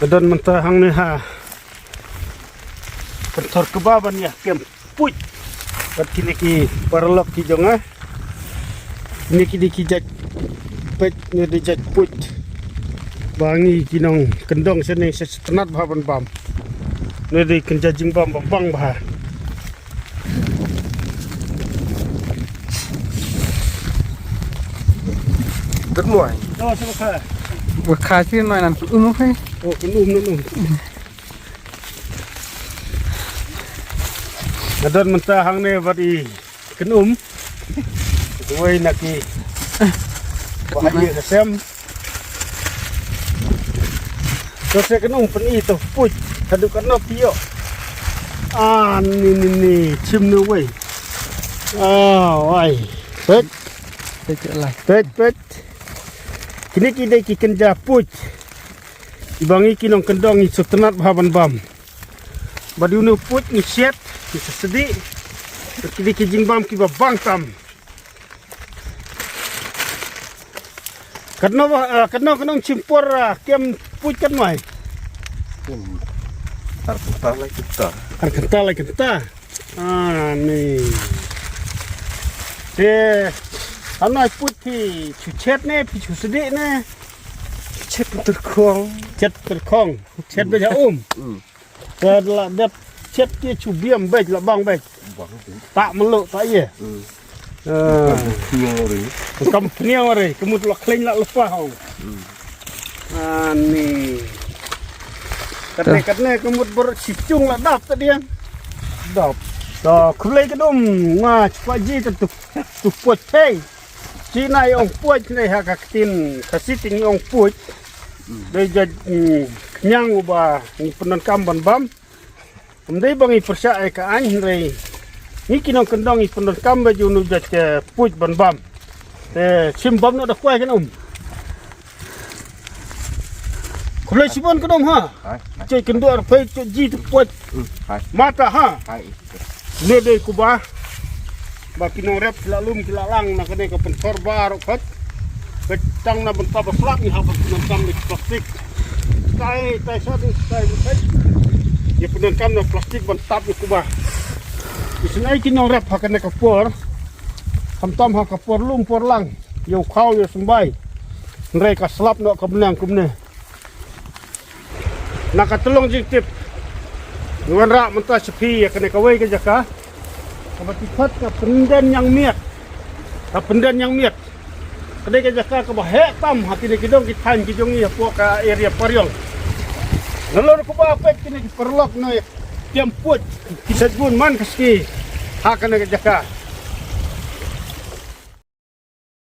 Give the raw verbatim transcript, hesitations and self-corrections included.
Don mynta hangne ha Pynthor kaba ban ïa kem puit. Bad kine ki paralok ki jong nga. Kine ki dei ki jait peit, ne dei jait puit. Ba ngi ki nongkyndong shane sa sngewtynnat bha ban bam. Ne dei kynja jingbam ba bang bha. Dut muai. Ba kha shi noi nan um kai. Oh, kan um nan um. Nga don mynta hangne bad i Kynum. Wei na ki. Ba ha ïa ka sem. To se kynum pyni to puit. Haduh katno phi ïoh. Ah, ni ni ni, chim ni wei. Ah, wai. Peit. Peit, peit, peit. Kine ki dei ki kynja puit. Kiba ngi ki nongkyndong ngi sngewtynnat bha ban bam. Bad ïa une u puit ngi shet, ngi sa sdieh. Bad ki dei ki jingbam kiba bang tam. Katno ba, ah, katno, katno shim por, ah, kem puit katno ai? Ar kynta lai kynta. Ar kynta lai kynta. Ah, ni. Te, ano ai puit phi shu shet ne, phi shu sdieh ne? Shet pynter khong. Shet pynter khong. Shet beit ha um. Hmm. Te la dep shet ki shu biam beit la bang beit. Bang beit. Ta melu ta ye. Hmm. Ah. Pniang ri. Kam pniang ri, ka mut la khlaiñ la lepa hau. Hmm. Ani. Katne, katne ka mut bor sichung la dap ta dian. Dap. To, khublei kynum, nga chwa ji ta tu, tu puit thei. Chi na i ong puit ne ha ka ktien Khasi te ngi ong puit. Dei jait, mm, khñiang uba ngi pyndonkam ban bam. Ym dei ba ngi pyrshah ïa ka aiñ hynrei ngi ki nongkyndong ngi pyndonkam ba ju nu jait, eh, puit ban bam. Te shim bam noh da kwai kynum. Khublei shibun kynum ha. Hai. Choi kynduh ar phai choi ji tu puit. Hmm, hai. Mata ha. Hai. Ne dei kuba. Ba ki nongrep ki la lum ki la lang na kane ka Pynthor baroh khat. Ka tang na bynta ba slap ngi hap ban pyndonkam da ki plastik. Tai, tai sa dei, tai, tai. Ïa pyndonkam na plastik ban tap ïa kuba. Isynei ki nongrep ha kane ka por. Khamtam ha ka por lum por lang. Ïa u khaw ïa u symbai. Hynrei ka slap noh ka bneng kumne. Na ka tyllong jingtip. Ngi wanrah mynta sha phi ïa kane kawei ka jaka. Kaba ki khot ka Pynden Ñiangmiat. Ka Pynden Ñiangmiat. Ka dei ka jaka kaba heh tam ha kine ki dong ki thaiñ ki jong ngi hapoh ka area Pariong. Nalor kaba peit kine ki paralok na kem puit ki sa bun man ka ski ha kane ka jaka.